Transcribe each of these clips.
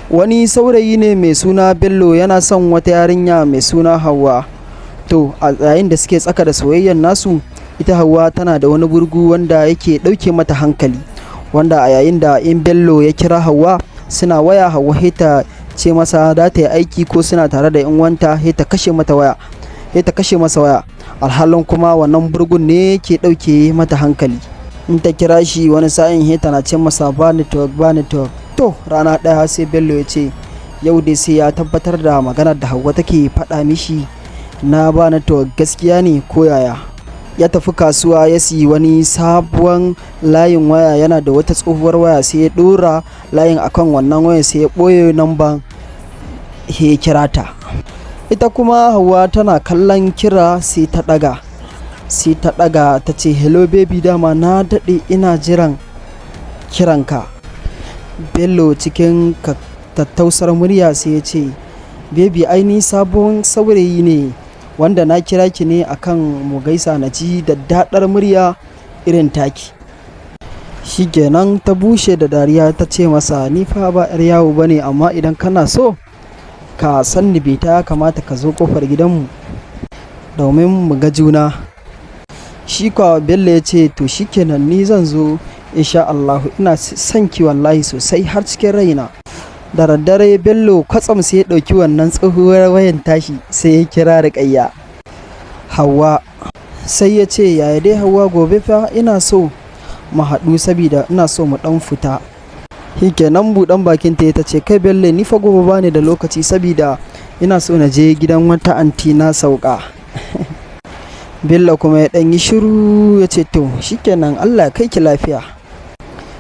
Wani saurayi ne mai suna Bello yana son wata yarinya mai suna Hauwa. To, a yayin da suke tsaka da soyayyar nasu, ita Hauwa tana da wani burgu wanda yake ɗauke mata hankali. Wanda a yayin da in Bello ya kira Hauwa suna waya, Hauwa sai ta ce masa za ta yi aiki ko suna tare da 'yan uwanta, sai ta kashe mata waya. Sai ta kashe masa waya. Alhalin kuma wannan burgun ne yake ɗauke mata hankali. In ta kira shi wani sa'in, sai tana ce masa ba network, ba network. To, rana ɗaya sai Bello ya ce yau dai sai ya tabbatar da maganar da Hauwa take faɗa mishi na ba network gaskiya ne ko yaya. Ya tafi kasuwa ya siyi wani sabuwan layin waya. Yana da wata tsohuwar waya, sai ya ɗora layin akan wannan wayan, sai ya ɓoye number, ya kira ta. Ita kuma Hauwa tana kallon kira sai ta ɗaga. Sai ta ɗaga ta ce, "Hello baby, dama na daɗe ina jiran kiranka." Bello cikin tattausar murya sai ya ce, "Baby, ai ni sabon saurayi ne wanda na kira ki ne akan mu gaisa na ji daddaɗar murya irin taki." Shikenan ta bushe da dariya, ta ce masa, "Ni fa ba 'yar yawo bane, amma idan kana so ka san ni beta, ya kamata ka zo ƙofar gidanmu domin mu ga juna." Shi kuwa Bello ya ce, "To shikenan, ni zan zo insha Allahu, ina son ki wallahi sosai har cikin raina." Da daddare Bello kwatsam sai ya ɗauki wannan tsohuwar wayan tashi, sai ya kira Rukayya Hauwa. Sai ya ce, "Yaya dai Hauwa, gobe fa ina so mu haɗu saboda ina so mu ɗan fita." Shikenan buɗan bakin ta ta ce, "Kai Bello, ni fa gobe bani da lokaci saboda ina so na je gidan wata anti na sauka." Bello kuma ya ɗan yi shiru, ya ce, "To shikenan, Allah ya kai ki lafiya."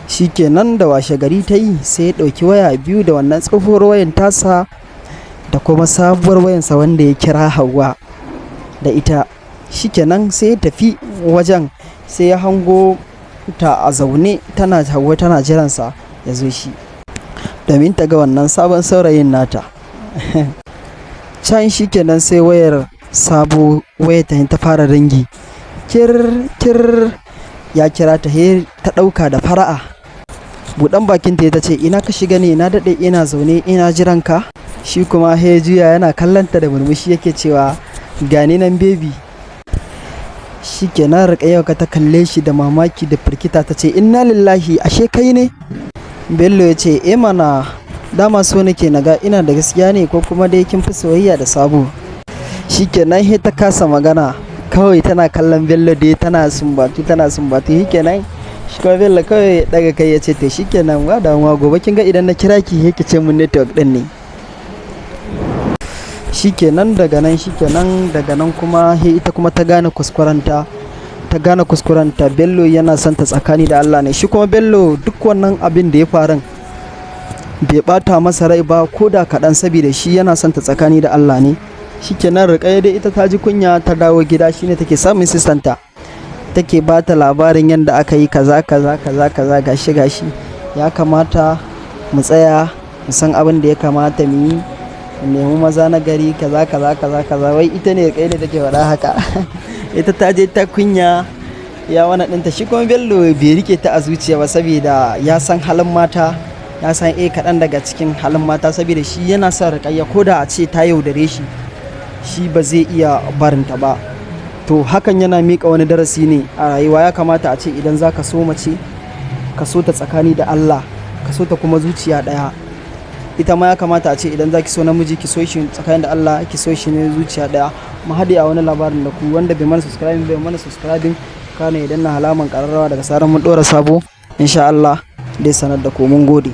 Shikenan da washe gari ta yi, sai ya ɗauki waya biyu, da wannan tsohuwar wayan tasa da kuma sabuwar wayansa wanda ya kira Hauwa da ita. Shikenan sai ya tafi wajen, sai ya hango ta a zaune tana Hauwa tana jiransa ya zo shi domin ta ga wannan sabon saurayin nata. Can shikenan sai wayar sabo wayar ta fara ringing. Kir kir, ya kira ta, he ta ɗauka da fara'a. Buɗan bakin ta ta ce, "Ina ka shiga ne? Na daɗe ina zaune ina jiran ka." Shi kuma he juya yana kallonta da murmushi yake cewa, "Gani nan baby." Shikenan Rukayya ta kalle shi da mamaki da firgita, ta ce, "Inna lillahi, ashe kai ne?" Bello ya ce, "Eh mana, dama so nake naga ina da gaskiya ne ko kuma dai kin fi soyayya da sabo." Shikenan he ta kasa magana, kawai tana kallon Bello dai, tana sumbatu, tana sumbatu. Shikenan shi kuma Bello kawai daga kai ya ce, "To shikenan, ba damuwa, gobe kin ga idan na kira ki, he ki ce mun network din ne." Shikenan daga nan, shikenan daga nan kuma he ita kuma ta gane kuskurenta, ta gane kuskurenta. Bello yana son ta tsakani da Allah ne. Shi kuma Bello duk wannan abin da ya faru bai bata masa rai ba ko da kaɗan, saboda shi yana son ta tsakani da Allah ne. Shikenan Rukayya dai ita ta ji kunya, ta dawo gida. Shine take samun sistanta, take ba ta labarin yadda aka yi kaza kaza kaza kaza, gashi gashi, ya kamata mu tsaya mu san abin da ya kamata mu yi, mu nemi maza na gari, kaza kaza kaza kaza. Wai ita ne Rukayya ne take faɗa haka. Ita ta je ta kunya ya wani ɗinta. Shi kuma Bello bai rike ta a zuciya ba, saboda ya san halin mata, ya san kaɗan daga cikin halin mata, saboda shi yana son Rukayya, ko da a ce ta yaudare shi, shi ba zai iya barinta ba. To, hakan yana miƙa wani darasi ne a rayuwa. Ya kamata a ce idan za ka so mace, ka so ta tsakani da Allah, ka so ta kuma zuciya ɗaya. Ita ma ya kamata a ce idan za ki so namiji, ki so shi tsakanin da Allah, ki so shi ne zuciya ɗaya. Mu haɗe a wani labarin da ku. Wanda bai mana subscribing bai mana subscribing, kana idan na halaman ƙararrawa, daga zaran mun ɗora sabo insha Allah dai sanar da ku. Mun gode.